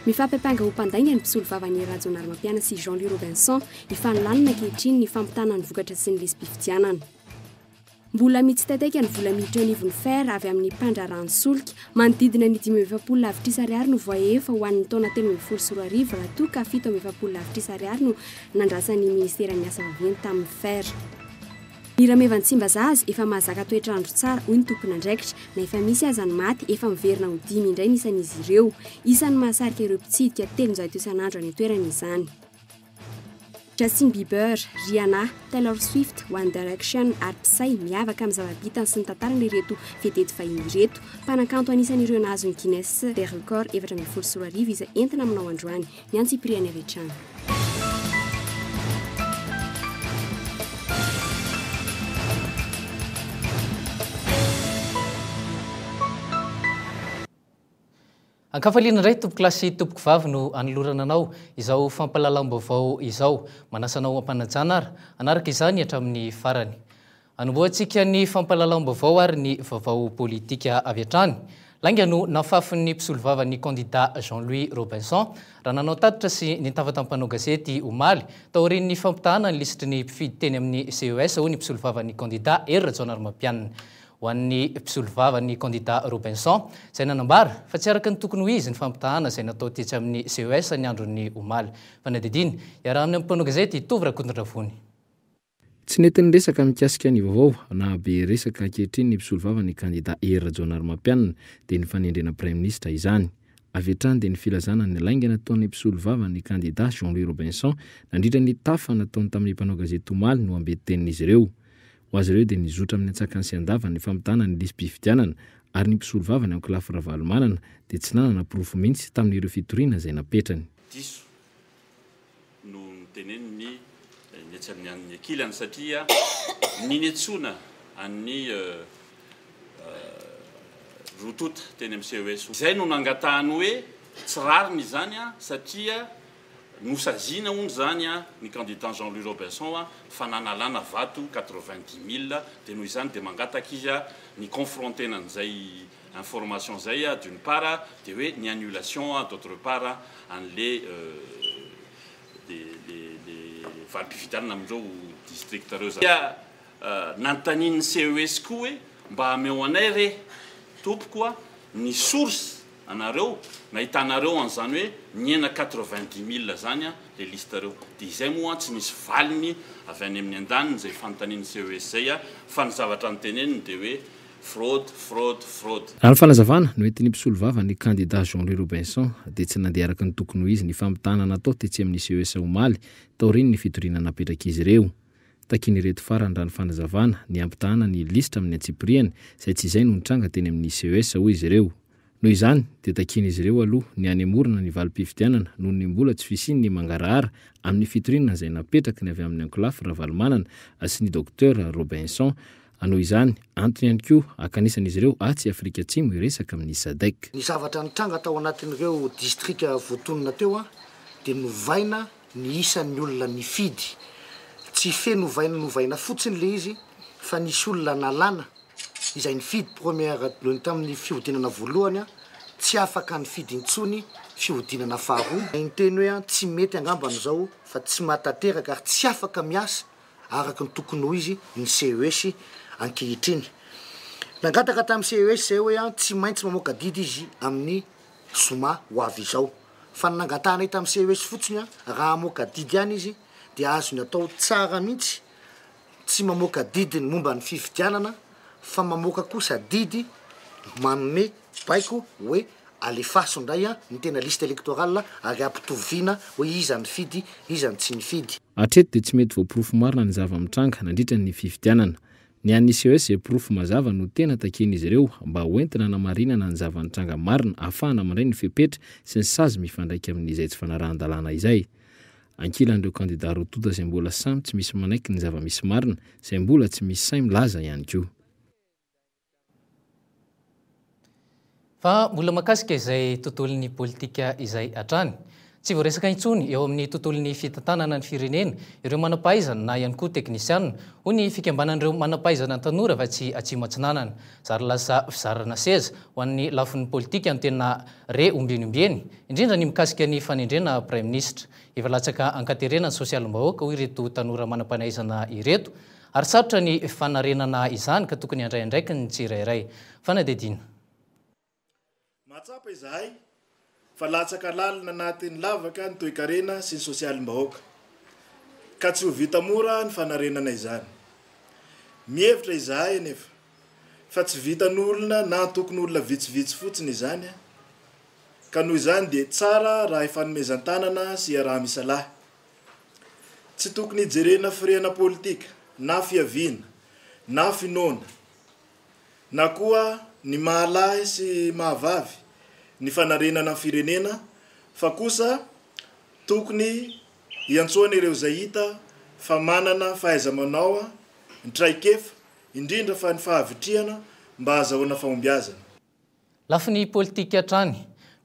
Mifampiampanga ho mpandainga ny mpisolovavan'i Hery Rajaonarimampianina sy Jean Louis Robinson. Ifanolanana ankehitriny ny fampitana ny vokatra sy ny lisi-pifidianana. Mbola mitsitaitaika ny vola miditra eo anivon'ny fer avy amin'ny mpandraharaha ny solika. Manodidina ny 45 lavitrisa ariary no voahefa ho an'ny taona 2013 raha toa ka 47 lavitrisa ariary no nandrasan'ny ministeran'ny asa vaventy tamin'ny fer. Ny ramevan'i Tsimbazaza efa mahazaka toetr'andro tsara, hoy ny tompon'andraikitra. Na efa misy aza ny maty, efa miverina ho dimy indray ny isan'izy ireo. Isan'ny mahasarika ireo mpitsidika 300 isan'andro any an-toerana izany. Justin Bieber, Rihanna, Taylor Swift, One Direction ary Psy miavaka amin'ny zava-bitany sy ny tantarany ireto vedety vahiny ireto. Mpanakanto anisan'ireo nahazo ny Guinness des Records 2014 izay entina aminao androany. Ny antsipiriany avy hatrany. Ankafaliana indray tompokolahy sy tompokovavy no anolorana anao izao fampahalalam-baovao izao. Manasa anao am-panajana ary hanaraka izany hatramin'ny farany. Anombohantsika ny fampahalalam-baovao ary ny vaovao politika avy hatrany. Lainga no nafafin'ny mpisolovavan'ny kandida Jean Louis Robinson raha nanao tatitra sy nitafa tamin'ny mpanao gazety omaly taorian'ny fampitahana ny lisitry ny mpifidy teny amin'ny CES hoy ny mpisolovavan'ny kandida Hery Rajaonarimampianina. Ho an'ny mpisolovava ny kandida Robinson, izay nanambara fa tsy araka ny tokony ho izy ny fampitahana izay natao tetsy amin'ny CES ny andron'ny omaly. Fanadihadiana iarahana amin'ny mpanao gazety Tovo Rakotondravony. Tsy nety niresaka mikasika ny vaovao nahabe resaka ankehitriny ny mpisolovava ny kandida Hery Rajaonarimampianina dia ny fanendrena praiminisitra izany. Avy hatrany dia ny filazana ny lainga nataon'ny mpisolovava ny kandida Jean Louis Robinson nandritra ny tafa nataony tamin'ny mpanao gazety omaly no ambetin-tenin'izy ireo. Ho azy ireo dia nizotra amin'ny antsakany sy andavany ny famitana ny lisi-pifidianana ary ny mpisolovava ny ankolafy Ravalomanana dia tsy nanana porofo mihitsy tamin'ireo fitoriana izay napetrany. Diso no noteneniny ny etsy amin'ny an'ny ankilany satria ny niantsoana an'ny roa tonta teny amin'ny CES izay no nangatahany hoe tsy rariny izany satria Nosaziana hono izany ny candidat Jean Louis Robinson fa nanalana vato 90 mille dia noho izany dia mangataka izy ny confronter-na an'izay information izay d'une part dia hoe ny annulation d'autre part an'le le le valim-pifidianana amin'ireo district ireo izany. Dia nanontanian'ny CES koa hoe mba ameo anay re tompoko ny source anareo nahitanareo an'izany hoe nihena 90 mille zany an le liste reo de izay moa an tsy nisy valiny avy any amin'ny andaniny izay fanontanian'ny CES zay an fa ny zavatra noteneniny de hoe fraude fraude fraude. Raha ny fanazavana noentin'ny mpisolovava ny kandida Jean Louis Robinson dia tsy nandeha araka ny tokony ho izy ny famitahana natao tetsy amin'ny CES omaly taorian'ny fitoriana napetrak'izy ireo. Takian'ireto farany raha ny fanazavana ny hampitahana ny lisitra amin'ny antsipiriany izay tsy izay no nitranga teny amin'ny CES hoy izy ireo. Noho izany dia takian'izy ireo aloha ny hanemorana ny valim-pifidianana noho ny mbola tsy fisian'ny mangarahara amin'ny fitoriana izay napetraky ny avy amin'ny ankolafy Ravalomanana sy ny Docteur Robinson. Noho izany, antony ihany koa hakanisan'izy ireo atsy Afrika Atsimo hiresaka amin'ny Sadec. Ny zavatra nitranga tao anatin'ireo distrika voatonona teo dia novaina ny isan'ny olona nifidy. Tsy fe novaina novaina fotsiny le izy fa nisy olona nalana izay nifidy première tamin'ny fihodinana voalohany tsy afaka nifidy intsony fihodinana faharoa. Niteny hoe tsy mety angambany izao fa tsy mahatanteraka ary tsy afaka miasa araka ny tokony ho izy ny CES ankehitriny. Nangataka tamin'ny CES izay hoe tsy maintsy mamoaka didy izy amin'ny zoma ho avy izao. Fa ny nangatahanay tamin'ny CES fotsiny raha hamoaka didy ihany izy dia azony atao tsara mihitsy tsy mamoaka didy ny momba ny fifidianana fa mamoaka kosa didy manome baiko hoe alefaso indray ny tena liste électorale ary ampitoviana hoe iza nifidy iza no tsy nifidy. Hatreto dia tsy mety voaporofo marina ny zava-mitranga nandritra ny fifidianana. Ny an'ny CES izay porofo mazava no tena takian'izy ireo mba hoentina hanamarinana ny zava-nitranga marina ahafahana mandray ny fepetra sy ny sazy mifandraika amin'izay tsy fanarahan-dalàna izay. Ankilan'ireo kandidà roa tonta izay mbola samy tsy misy manaiky ny zava-misy marina izay mbola tsy misy sahy milaza ihany koa. Fa mbola mahakasika izay tontolon'ny politika izay hatrany. Tsy voaresaka intsony eo amin'ny tontolon'ny fitantanana ny firenena ireo manam-pahaizana na ihany koa teknisianina, hoy ny fikambanan'ireo manam-pahaizana tanora avy atsy Atsimo Atsinanana. Zary lasa fizarana seza ho an'ny lafiny politika no tena re ombieny ombieny, indrindra ny mikasika ny fanendrena praiminisitra. Efa latsaka an-katerena ny sosialim-bahoaka, hoy ireto tanora manam-panahaizana ireto, ary sarotra ny fanarenana izany ka tokony handray andraikiny ny tsirairay. Fanadihadiana. Mahatsapa izahay fa latsaka lalina anatin'ny lavaka ny toekarena sy ny sosialim-bahoaka, ka tsy ho vita mora ny fanarenana izany. Mihevitra izahay anefa fa tsy vitan'olona na antokon'olona vitsivitsy fotsiny izany, ka noho izany dia tsara raha ifanomezan-tanana sy iaraha-misalahy. Tsy tokony hijerena firehana politika na fiaviana na finoana na koa ny maha lahy sy maha vavy ny fanarenana ny firenena fa kosa tokony hiantsoana ireo izay hita fa manana fahaiza-manao, ny traikefa, indrindra fa ny fahavitrihana mba hahazahoana fahombiazana. Lafiny politika hatrany,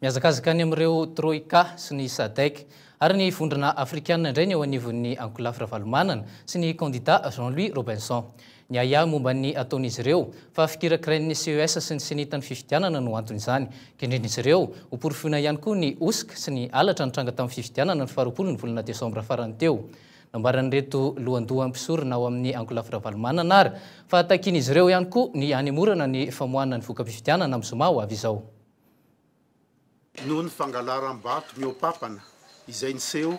mihazakazaka any amin'ireo Troika sy ny Sadec ary ny Vondrona Afrikanina indray ny eo anivon'ny ankolafy Ravalomanana sy ny kandida Jean Louis Robinson. Ny ahiahy momba ny ataon'izy ireo fa fikirakirain'ny CES sy ny Cenit ny fifidianana no anton'izany. Kendren'izy ireo ho porofoina ihany koa ny hosoka sy ny halatra nitranga tamin'ny fifidianana ny faharoapolo ny volana desambra farany teo. Nambaran'ireto lohandohan'ny mpisorona ao amin'ny ankolafy Ravalomanana ary fa takian'izy ireo ihany koa ny hanemorana ny famoahana ny voka-pifidianana amin'ny zoma ho avy izao. Noho ny fangalaram-bato mihoa-papana izay niseho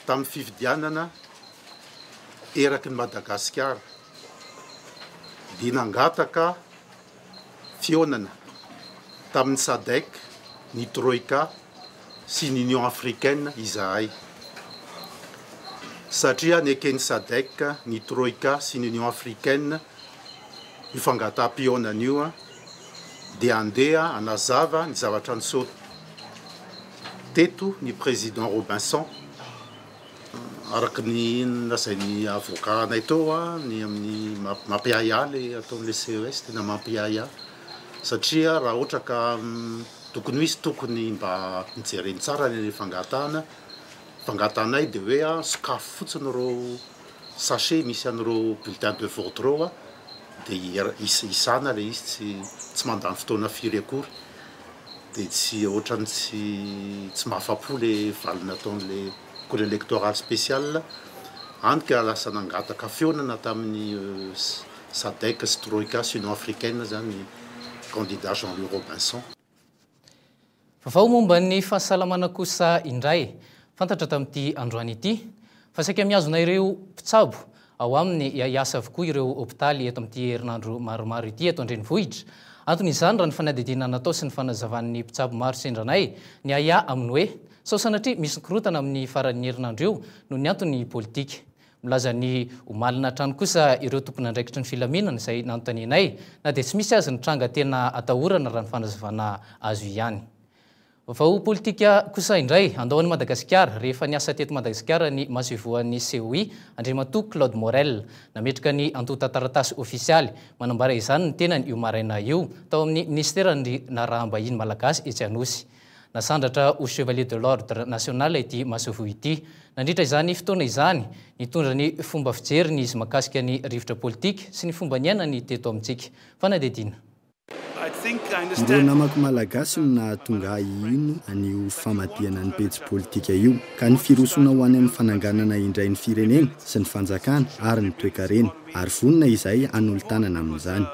tamin'ny fifidianana eraky ny Madagasikara dia nangataka fihaonana tamin'ny Sadec, ny Troika sy ny Union Africaine izahay. Satria neken'ny Sadec, ny Troika sy ny Union Africaine io fangataham-pihaonana io dia handeha hanazava ny zavatra niseho teto ny Président Robinson. Araka ny nolazain'ny avocat anay teo ny amin'ny mampiahiahy le ataon'le CES, tena mampiahiahy satria raha ohatra ka tokony ho izy tokony mba nojereny tsara ny fangatahana, fangatahanay de hoe sokafy fotsiny ireo sachet misy an'ireo bulletin de vote ireo de isana le izy tsy tsy mandany fotoana firy akory. Dia tsy ohatran'ny tsy tsy mahafapo le valiny nataon'le cour électorale spéciale, hany ka lasa nangataka fihaonana tamin'ny Sadec sy Troika sy Union Africaine zany ny candidat Jean Louis Robinson. Vaovao momba ny fahasalamana kosa indray fantatra tamin'ity androany ity fa saika mihazona ireo mpitsabo ao aminy hiasa avokoa ireo hopitaly eto amin'ity herinandro maromaro ity eto an-drenivohitra. Anton'izany raha ny fanadihadiana natao sy ny fanazavan'ny mpitsabo maro sendra anay ny ahiahy amin'ny hoe sao sanatria misy korontana amin'ny faran'ny herinandro io noho ny antony politika. Milaza ny ho malina hatrany kosa ireo tompon'andraikitry ny filaminana izay nanontanianay na dia tsy misy aza ny tranga tena atahorana raha ny fanazavana azo ihany. Vaovao politika kosa indray, handao an'i Madagasikara rehefa niasa teto Madagasikara ny masoivohon'ny COI, Andriamatoa Claude Morel. Nametraka ny antontan-taratasy ofisialy manambara izany ny tenany io maraina io tao amin'ny minisiteran'ny Raharaham-bahiny malagasy etsy Anosy. Nasandratra ho Chevalier de l'Ordre National ity masoivoho ity. Nandritra izany fotoana izany, nitondra ny fomba fijeriny izy mahakasika ny rivotra politika sy ny fomba niainany teto amintsika. Fanadihadiana. Ireo namako Malagasy no nahatonga ahy hino an'io famadihana ny pejy politika io, ka ny firosoana ho any amin'ny fananganana indray ny firenena sy ny fanjakana ary ny toekarena, ary vonona izahay hanolo-tanana amin'izany.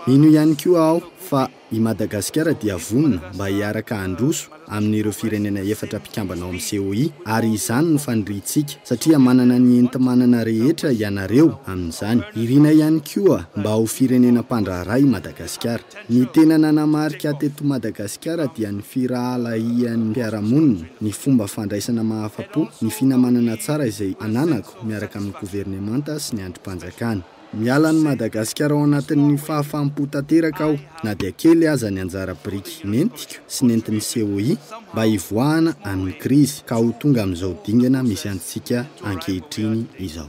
Mino ihany koa aho fa i Madagasikara dia vonona mba hiaraka handroso amin'ireo firenena efatra mpikambana ao amin'ny COI ary izany no faniriantsika satria manana ny enti-manana rehetra ianareo amin'izany. Irina ihany koa mba ho firenena mpandraharaha i Madagasikara. Ny tena nanamarika teto Madagasikara dia ny firahalahian'ny mpiara-monina, ny fomba fandraisana mahafa-po, ny finamanana tsara izay ananako miaraka amin'ny governemanta sy ny andrim-panjakana. Miala an'i Madagasikara ao anatin'ny fahafaham-po tanteraka aho na dia kely aza ny anjara biriky nentiko sy nentin'ny COI mba hivoahana amin'ny krizy ka ho tonga amin'izao dingana misy antsika ankehitriny izao.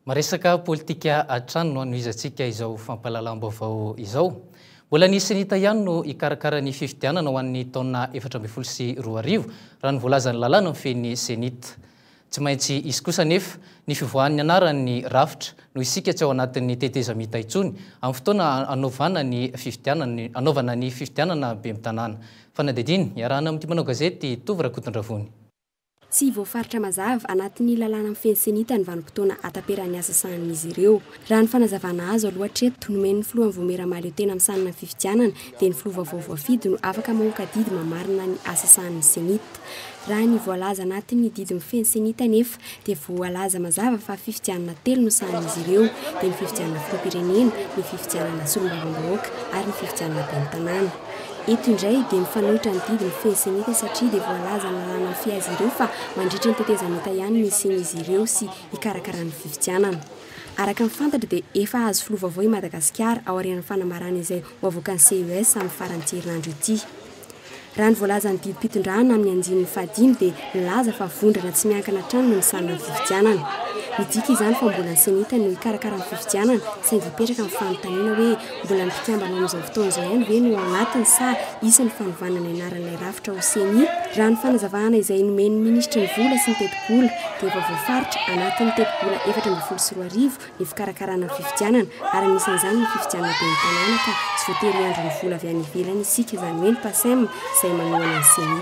Maresaka politika hatrany no hanohizantsika izao fampahalalam-baovao izao. Mbola ny Cenit ihany no hikarakara ny fifidianana ho an'ny taona 2014, raha ny voalazan'ny lalàna mifehy ny Cenit. Tsy maintsy hisy kosa anefa ny fivoahan'ny anaran'ny rafitra noho isika tsy ao anatin'ny tetezamita intsony amin'ny fotoana hanaovana ny fifidianana hanaovana ny fifidianana ben'ny tanàna. Fanadihadiana iarahana amin'ity mpanao gazety Tovo Rakotondravony. Tsy voafaritra mazava anatin'ny lalàna mifehy ny Cenit ny vanim-potoana hataperan'ny asa sahanin'izy ireo. Raha ny fanazavana azo aloha hatreto, nomen'ny filohan'ny Vaomiera mahaleo tena misanana ny fifidianana, dia ny filoha vaovao voafidy no afaka mamoaka didy mamarina ny asa sahanin'ny Cenit. Raha ny voalaza anatin'ny didy mifehy ny Cenit anefa, dia voalaza mazava fa fifidianana telo no sahanin'izy ireo, dia ny fifidianana filoham-pirenena, ny fifidianana solombavambahoaka ary ny fifidianana ben'ny tanàna. Eto indray dia mifanohitra ny didy mifehy ny Cenit satria dia voalazan'ny lalàna mifehy azy ireo fa mandritra ny tetezamita ihany no hisian'izy ireo sy hikarakarany ny fifidianana. Araka ny fantatra dia efa hahazo filoha vaovao i Madagasikara aorian'ny fanambarana izay ho avoakan'ny CES amin'ny faran'ity herinandro ity. Raha ny voalazan'ny didim-pitondrana amin'ny andininy fahadimy dia milaza fa vondrana tsy miankina hatrany no misahana ny fifidianana. Midika izany fa mbola ny Cenit no hikarakara ny fifidianana saingy hipetraka ny fanontaniana hoe mbola ny mpikambana ao amin'izao fotoana izao ihany ve no ao anatiny sa hisy ny fanovana ny anaran'ilay rafitra ho Ceni? Raha ny fanazavana izay nomen'ny minisitry ny vola sy ny tetibola dia efa voafaritra anatin'ny tetibola 2014 ny fikarakarana ny fifidianana ary anisan'izany ny fifidianana ben'ny tanàna ka tsy voatery hiandry ny vola avy any ivelany isika, izany hoe ny Pacem izay manohana ny Ceni.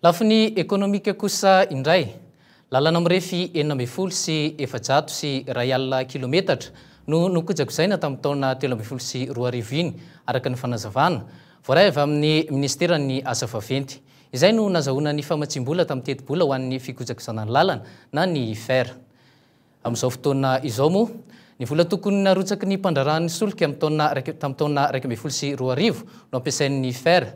Lafiny ekonomika kosa indray, lalana mirefy 216 kilometatra no nokojakojaina tamin'ny taona 2013 iny, araka ny fanazavana voaray avy amin'ny minisiteran'ny Asa vaventy. Izay no nazahoana ny famatsiam-bola tamin'ny tetibola ho an'ny fikojakojana ny lalana na ny fer. Amin'izao fotoana izao moa, ny vola tokony narotsaky ny mpandraharahan'ny solika amin'ny taona tamin'ny taona 2011 no ampiasain'ny fer,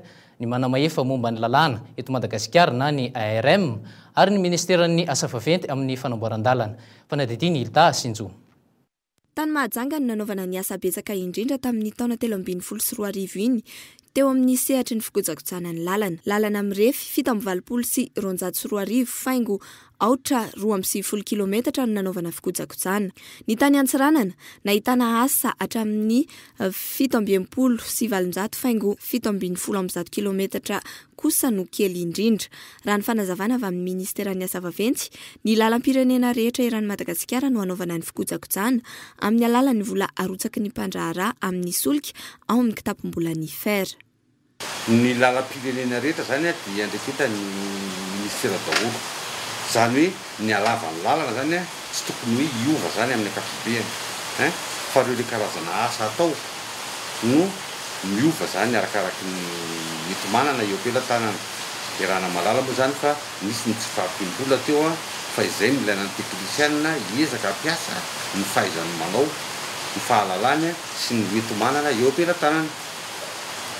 ny manamahefa momba ny lalàna eto Madagasikara na ny ARM ary ny ministeran'ny Asa vaventy amin'ny fanamboaran-dalana. Fanadihadian'i Hilda Sinjo. Tany Mahajanga no nanaovana ny asa betsaka indrindra tamin'ny taona 2013 iny, teo amin'ny sehatry ny fikojakojana ny lalana. Lalana mirefy 287 faingo aotra 92 kilometatra no nanaovana fikojakojana. Ny tany Antsiranana, nahitana asa hatramin'ny 867 faingo 117 kilometatra kosa no kely indrindra. Raha ny fanazavana avy amin'ny minisiteran'ny Asa vaventy, ny lalam-pirenena rehetra eran'i Madagasikara no hanaovana ny fikojakojana, amin'ny alalan'ny vola arotsaky ny mpandraharaha amin'ny solika ao amin'ny kitapom-bolan'ny fer. Ny lalam-pirenena rehetra izany dia iandraiketan'ny minisitera daholo. Izany hoe ny halavan'ny lalana izany tsy tokony hoe hiova izany amin'ny ankapobeny hein, fa ireo ilay karazana asa atao no miova izany arakaraky ny enti-manana eo am-pelatanana. Iarahana mahalala moa izany fa nisy ny tsy fahampiam-bola teo an, fa izay no ilaina ny teknisianina hiezaka hampiasa ny fahaizany manao, ny fahalalany sy ny hoenti-manana eo am-pelatanana.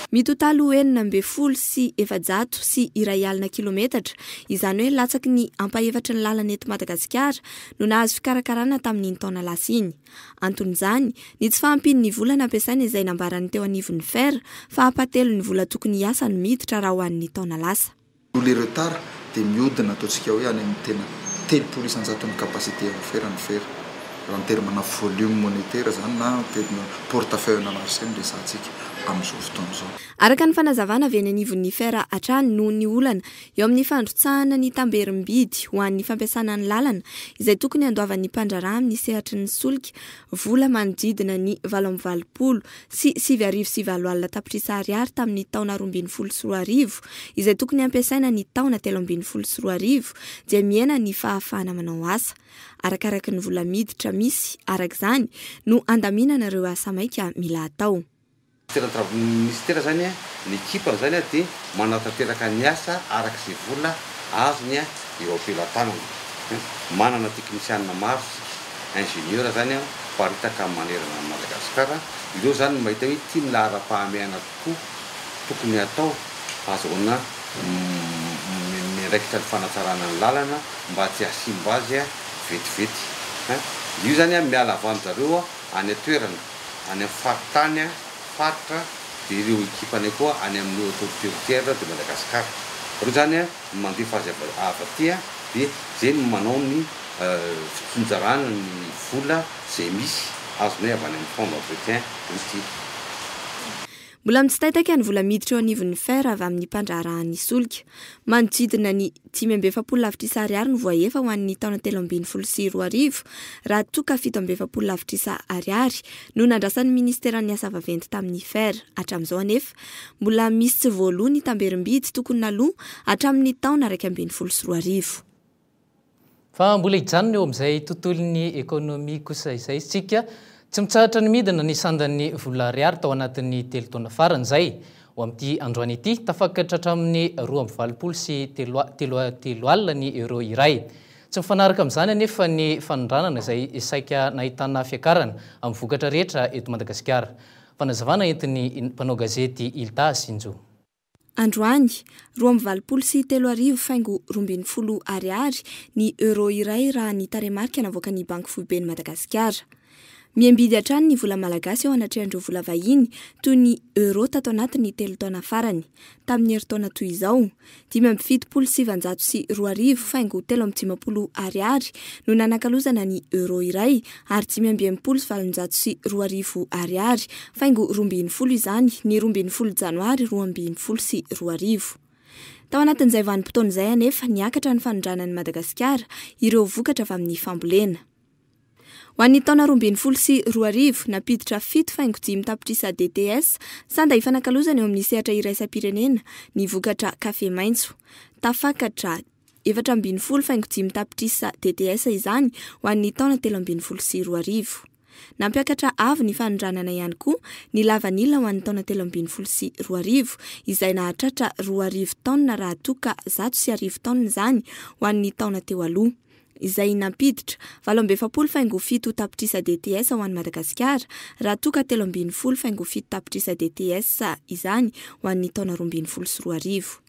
Mitotaly ho 416 kilometatra, izany hoe latsaky ny ampahefatry ny lalana eto Madagasikara no nahazo fikarakarana tamin'iny taona lasa iny. Anton'izany, ny tsy fahampian'ny vola nampiasaina izay nambaran'ny teo anivon'ny fer fa ampahatelon'ny vola tokony hiasa no miditra raha ho an'ny taona lasa. Noho le retard dia mihodina ataontsika hoe any amin'ny tena 30 isan-jaton'ny capacité en fer ny fer raha ny terme-na volume monétaire izany na terme portefeuille-na marché no resahantsika amin'izao fotoana izao. Araka ny fanazavana avy eny anivon'ny fer hatrany noho ny olana eo amin'ny fandrotsahana ny tamberim-bidy ho an'ny fampiasana ny lalana izay tokony handoavan'ny mpandraharaha amin'ny sehatry ny solika vola manodidina ny 888 tapitrisa ariary tamin'ny taona 2012 izay tokony hampiasaina ny taona 2013 dia mihena ny fahafahana manao asa arakaraky ny vola miditra misy araka izany no andaminana ireo asa maika mila atao. Tena travaux ny ministera zany a, ny ekipany zany a dia manatanteraka ny asa araka izay vola azony a eo am-pelatanana. Manana teknisianina maro isika, ingénieur zany a, miparitaka manerana an'i Madagasikara, ireo zany no mahita hoe ity ny laharam-pahamehana tokoa tokony hatao ahazahoana miandraikitra ny fanatsarana ny lalana mba tsy hahasimba azy vetivety. Io zany a miala avy amin-jareo any an-toerana. any amin'ny faritany, faritra, dia ireo ekipanay koa any amin'ny autorité routière de Madagascar. Ireo izany no mandefa azy avy aty dia izay no manao ny fitsinjarana ny vola izay misy. azonay avy any amin'ny fonds d'entretien routier. Mbola mitsitaitaika ny vola miditra eo anivon'ny fer avy amin'ny mpandraharahan'ny solika. Manodidina ny 45 lavitrisa ariary no voahefa ho an'ny taona 2013 raha toa ka 47 lavitrisa ariary no nandrasan'ny minisiteran'ny asa vaventy tamin'ny fer. Hatramin'izao anefa, mbola misy tsy voaloa ny tamberim-bidy tokony naloa hatramin'ny taona 2011. Fa mbola hijanona eo amin'izay tontolon'ny ekonomia kosa izay isika. Tsy mitsahatra ny midina ny sandan'ny vola ariary tao anatin'ny telo taona farany izay. Ho amin'ity androany ity, tafakatra hatramin'ny 382 telo alina ny euro iray. Tsy mifanaraka amin'izany anefa ny fanondranana izay saika nahitana fiakarana amin'ny vokatra rehetra eto Madagasikara. Fanazavana entin'ny mpanao gazety Ilta Sinjo. Androany, 382.12 ariary ny euro iray raha ny tarehimarika navoakan'ny Banky Foiben'i Madagasikara. Mihembidy hatrany ny vola malagasy eo anatrehan'ireo vola vahiny toy ny euro tato anatin'ny telo taona farany. Tamin'ny herintaona toy izao, 2075.53 ariary no nanakalozana ny euro iray ary 2865 ariary faingo 12 izany ny 12 janoary 2012. Tao anatin'izay vanim-potoana izay anefa, niakatra ny fanondranan'i Madagasikara ireo vokatra avy amin'ny fambolena. Ho an'ny taona 2012, nampiditra 7,5 tapitrisa DTS sanda ifanakalozana eo amin'ny sehatra iraisam-pirenena ny vokatra kafe maitso. Tafakatra 14,5 tapitrisa DTS izany ho an'ny taona 2013. Nampiakatra avo ny fanondranana ihany koa ny lavanila ho an'ny taona 2013 izay nahatratra 200 taonina raha toa ka 101 taonina izany ho an'ny taona teo aloha. Izay nampiditra 48,7 tapitrisa DTS ho an'i Madagasikara raha toa ka 13,7 tapitrisa DTS izany ho an'ny taona 2012.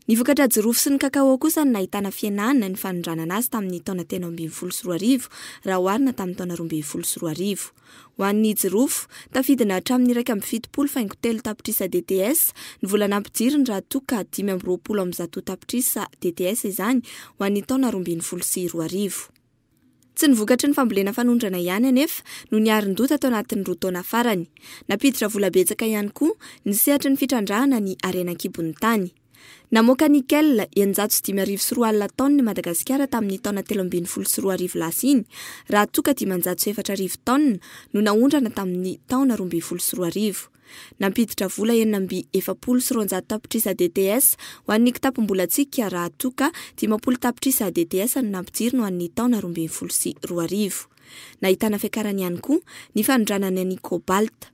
Ny vokatra jirofo sy ny kakao kosa no nahitana fihenana ny fanondranana azy tamin'ny taona 2013 raha oharina tamin'ny taona 2012. Ho an'ny jirofo, tafidina hatramin'ny 71,3 tapitrisa DTS ny vola nampidiriny raha toa ka 125 tapitrisa DTS izany ho an'ny taona 2012. Tsy ny vokatry ny fambolena fanondrana ihany anefa no niarin-doha tato anatin'ny roa taona farany. Nampiditra vola betsaka ihany koa ny sehatry ny fitrandrahana ny harena an-kibon'ny tany. Namoaka nickel 2006 taonina i Madagasikara tamin'ny taona 2013 lasa iny, raha toa ka 504 taonina no naondrana tamin'ny taona 2012. Nampiditra vola 246 tapitrisa DTS ho an'ny kitapom-bolantsika raha toa ka 50 tapitrisa DTS no nampidirina ho an'ny taona 2012. Nahitana fiakarany ihany koa ny fanondranana ny cobalt.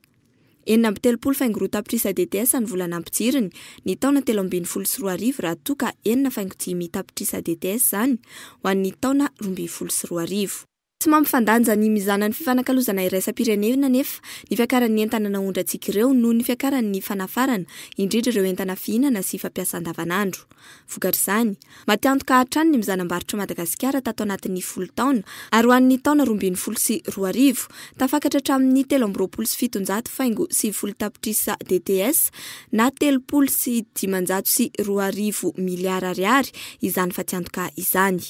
36,2 tapitrisa DTS ny vola nampidiriny ny taona 2013 raha toa ka 6,5 tapitrisa DTS izany ho an'ny taona 2012. Tsy mampifandanja ny mizanan'ny fifanakalozana iraisam-pirenena anefa ny fiakaran'ny entana naondrantsika ireo noho ny fiakaran'ny fanafarana, indrindra ireo entana fihinana sy fampiasa andavanandro. Vokatr'izany, matiantoka hatrany ny mizanam-barotra Madagasikara tato anatin'ny folo taona ary ho an'ny taona 2012, tafakatra hatramin'ny 723,90 tapitrisa DTS na 230 miliara ariary izany fatiantoka izany.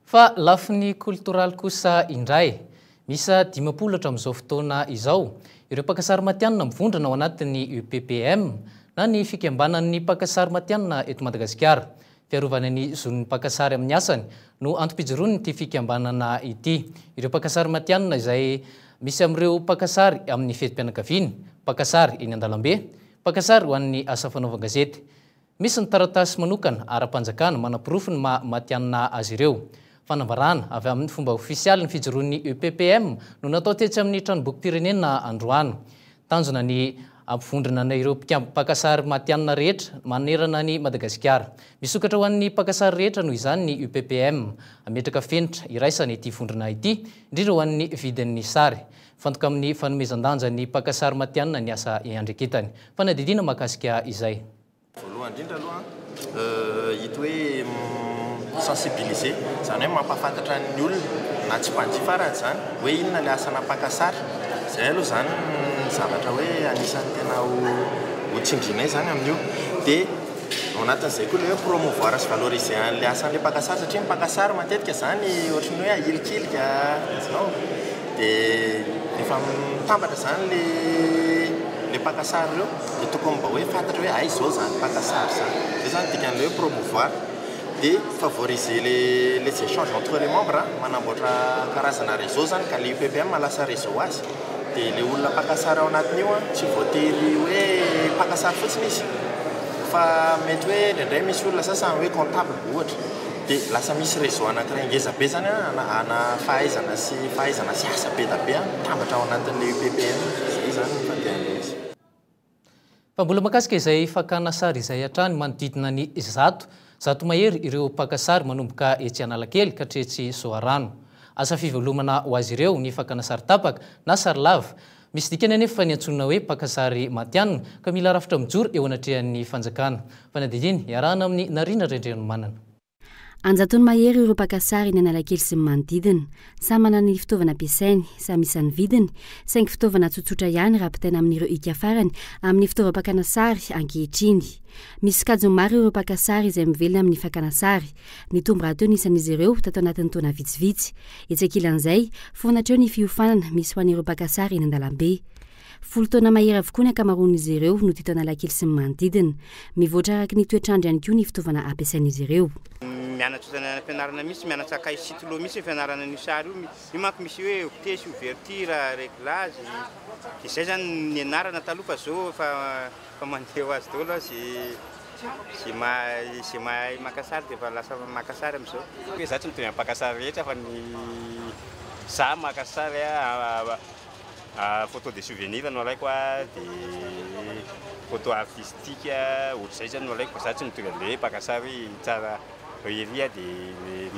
Fa lafiny koltoraly kosa indray, miisa 50 hatramin'izao fotoana izao ireo mpakasary matihanina mivondrona ao anatin'ny UPPM na ny fikambanan'ny mpakasary matihanina eto Madagasikara. Fiarovana ny zon'ny mpakasary amin'ny asany no antom-pijoroan'ity fikambanana ity. Ireo mpakasary matihanina izay misy amin'ireo mpakasary amin'ny fetim-pianakaviana, mpakasary eny an-dalambe, mpakasary ho an'ny asa fanaovan-gazety. Misy ny taratasy manokana ara-panjakana manaporofo ny maha matihanina azy ireo. Fanambarana avy amin'ny fomba ofisialy ny fijoroan'ny UPPM no natao tetsy amin'ny tranombokim-pirenena androany. Tanjona ny hampivondrona ireo mpakasary matihanina rehetra manerana an'i Madagasikara. Misokatra ho an'ny mpakasary rehetra noho izany ny UPPM. Hametraka fenitra iraisana ity vondrona ity, indrindra ho an'ny vidin'ny sary. Mifantoka amin'ny fanomezan-danja ny mpakasary matihanina ny asa iandreketany. Fanadihadiana mahakasika izay. Voalohany indrindra aloha ito hoe sensibiliser, izany hoe mampahafantatra ny olona na tsy mpanjifa ara izany hoe inona ilay asana mpaka sary. Izay aloha izany ny zavatra hoe anisan'ny tena ho tsindrianay izany amin'io. Dia Ao anatin'izay koa ilay hoe promouvoir sy valoriser an'ilay asan'ilay mpaka sary satria ny mpaka sary matetika izany ohatran'ny hoe ahilikilika, azonao? Dia rehefa mitambatra izany ilay ilay mpaka sary ireo dia tokony mba hoe fantatra hoe hay izao izany mpaka sary izany. Izay izany dikan'ilay hoe promouvoir. Dia favoriser les les échanges entre les membres, manamboatra karazana réseau izany ka ilay UPPM lasa réseau ho azy. Dia ilay olona mpaka sary ao anatin'io an, tsy voatery hoe mpaka sary fotsiny izy fa mety hoe indraindray misy olona sasany hoe comptable ohatra. Dia lasa misy réseau anankiray ngeza be izany an, ana fahaizana sy fahaizana sy asa be dia be an, mitambatra ao anatin'ilay UPPM. Izay izany ny fandehan'ilay izy. Fa mbola mahakasika izay fakana sary izay hatrany, manodidina ny 100 mahery ireo mpaka sary manomboka etsy Analakely ka hatretsy Soarano. Asa fivelomana ho azy ireo ny fakana sary tapaka na sary lava. Misy dikany anefa ny antsoina hoe mpaka sary matihanina ka mila rafitra mijoro eo anatrehan'ny fanjakana. Fanadihadiana iarahana amin'i Narina Randrianomanana. An-jatony mahery ireo mpaka sary eny Analakely sy ny manodidina. Samy manana ny fitaovana ampiasainy, samy isan'ny vidiny, saingy fitaovana tsotsotra ihany raha ampitaina amin'ireo hika farany amin'ny fitaovam-pakana sary ankehitriny. Misy sokajiny maro ireo mpaka sary izay mivelona amin'ny fakana sary. Nitombo rahateo ny isan'izy ireo tato anatin'ny taona vitsivitsy. Etsy ankilan'izay, foana hatreo ny fiofanana misy ho an'ireo mpaka sary eny an-dalambe. 10 taona mahery avokoa ny ankamaroan'izy ireo no teto Analakely sy ny manodidina. Mivoatra araka ny toetr'andro ihany koa ny fitaovana ampiasain'izy ireo. Mianatra ohatran'ny any am-pianarana mihitsy, mianatra cahier stylo mihitsy ny fianarana an'io sary io. Io manko misy hoe octet sy ouverture, réglage. Dia izay izany no nianarana taloha fa izao efa efa mandeha ho azy daholo izay izay mahay izay mahay maka sary dia efa lasa maka sary amin'izao. Hoe za tsy mitovy amin'ny mpaka sary rehetra fa ny za maka sary a Photo de souvenir no alaiko a, de photo artistique ohatr'izay zany no alaiko fa za tsy mitovy amle hoe mpaka sary tsara ery a de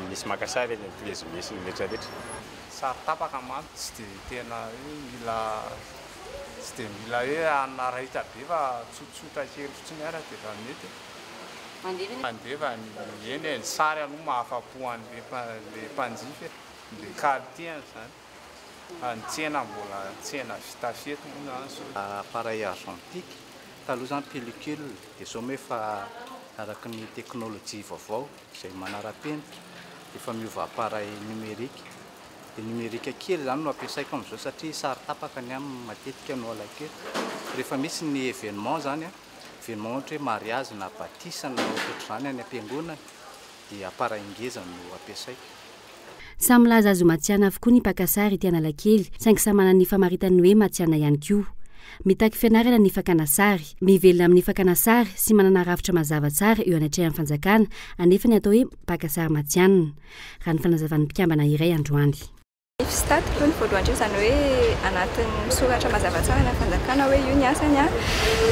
misy maka sary any amin'ny résumé sy ny retraretra. Sary tapaka manko tsy de tena hoe mila tsy de mila hoe hanina raitra be fa tsotsotra kely fotsiny ara de efa mety e. Mandeha fa ny eny e, ny sary aloha mahafapo an'le mpanjifa e, le qualité-ny zany. Fa ny tsena mbola tsena vita fety moa zany zao. Appareil argentique, taloha zany pellicule dia zao moa efa araka ny teknolojia vaovao izay manara-penitra dia efa miova appareil numérique. Dia numérique kely zany no ampiasaiko amin'izao satria sary tapaka ny aminy matetika no alaiko eto. Rehefa misy ny événement zany an, événement ohatra hoe mariage na batisa na ohatrohatr'izany any am-piangonana dia appareil ngeza no ampiasaiko. Samy milaza azy ho matihanina avokoa ny mpaka sary ety Analakely, saingy samy manana ny famaritany ny hoe matihanina ihany koa. Mitaky fianarana ny fakana sary. Mivelona amin'ny fakana sary sy manana rafitra mazava tsara eo anatrehan'ny fanjakana anefa ny atao hoe mpaka sary matihanina, raha ny fanazavan'ny mpikambana iray androany. Ny FSTAT aloha ny voalohany indrindra, izany hoe anatin'ny misoratra mazava tsara ny fanjakana hoe io ny asany an,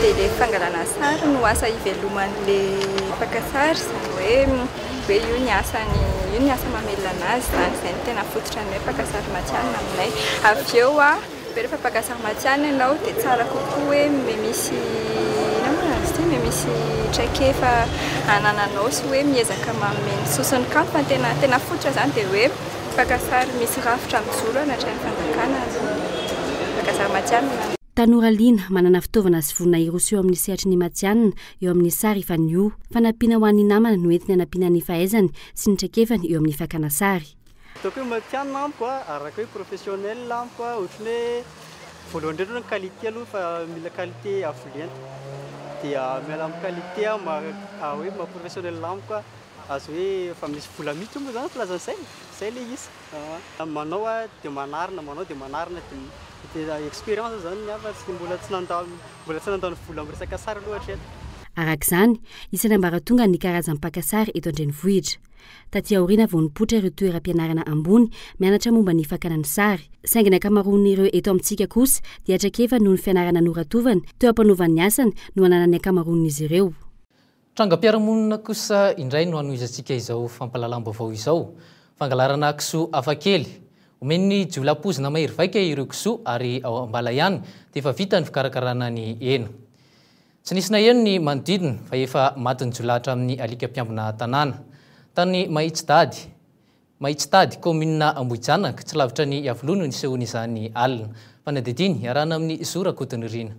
dia ilay fangalana sary no asa iveloman'ilay mpaka sary, izany hoe hoe io ny asany, io ny asa mamelona anazy izany, izay no tena fototra ny hoe mpaka sary matihanina aminay. Avy eo an, rehefa mpaka sary matihanina ianao dia tsara kokoa hoe misy inona moa izy ity, misy traikefa anananao sy hoe miezaka manome ny soa sy ny kanto fa ny tena tena fototra izany dia hoe mpaka sary misy rafitra mijoro anatrehan'ny fanjakana ny mpaka sary matihanina. Tanora liana, manana fitaovana sy vonona hiroso eo amin'ny sehatry ny matihanina eo amin'ny sary faneho. Fanampiana ho an'ny namana no entiny hanampiana ny fahaizany sy ny traikefany eo amin'ny fakana sary. Ataoko hoe matihanina amiko a, araka hoe professionnel amiko a, ohatran'ny hoe voalohany indrindra aloha ny qualité aloha fa mila qualité avo lenta, dia miala amin'ny qualité aho maha hoe maha professionnel amiko a, azo hoe efa misy vola miditra moa zany filazana izay, izay ilay izy. Manao aho dia manarina, manao dia manarina dia expérience zany ny ahy fa tsy mbola tsy nandalo mbola tsy nandany vola amin'ny resaka sary aloha hatreto. Araka izany, isan'ny ambaratonga ny karazan'ny mpaka sary eto an-drenivohitra. Taty aoriana vao nipoitra ireo toeram-pianarana ambony mianatra momba ny fakana ny sary. Saingy ny ankamaroan'ireo eto amintsika kosa dia traikefa noho ny fianarana noratovany teo am-panaovany ny asany no ananan'ny ankamaroan'izy ireo. Trangam-piarahamonina kosa indray no hanohizantsika izao fampahalalam-baovao izao. Fangalarana kisoa hafakely. Omen'ny jiolahy poizina mahery vaika ireo kisoa ary ao am-bala ihany dia efa vita ny fikarakarana ny hena. Tsy nisy naheno ny manodidina fa efa matin'ny jiolahy hatramin'ny alika mpiambina tanàna. Tany Mahitsidady, Mahitsitady, kaominina Ambohijanaka, tsy lavitra ny Iavoloha no nisehoan'izany alina. Fanadihadiana iarahana amin'i Zo Rakotonirina.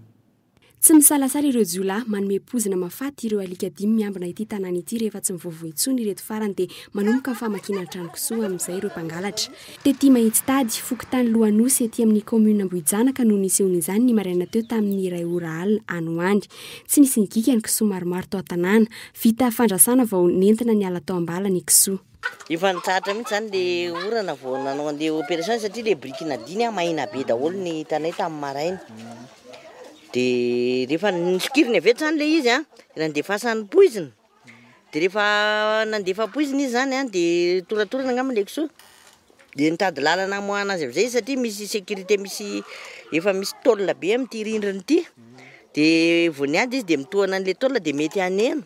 Tsy misalasala ireo jiolahy manome poizina mahafaty ireo alika dimy miambina ity tanàna ity rehefa tsy mivoavoa intsony ireto farany dia manomboka ny famakiana ny trano kisoa amin'izay ireo mpangalatra. Tety Mahitsitady, fokontany Lohanosy ety amin'ny kaominina Ambohijanaka no nisehoan'izany ny maraina teo tamin'ny iray ora alina any ho any. Tsy nisy nigika ny kisoa maromaro tao an-tanàna. Vita fandrasana vao nentina niala tao am-bala ny kisoa. Efa nitsahatra mihitsy zany le orana vao nanao an'le opération satria le biriky nadiny a maina be daholo ny hitanay tamin'ny maraina. De rehefa nosokiriny avy eto zany le izy a, nandefasany poizina, de rehefa nandefa poizina izy zany a de toratorana angamba le kisoa, de nitady lalana hamoahana azy am'zay izy satria misy sécurité misy efa misy tôle be amin'ity rindrina ity, de vao niady izy de mitohana an'le tôle de mety haneno.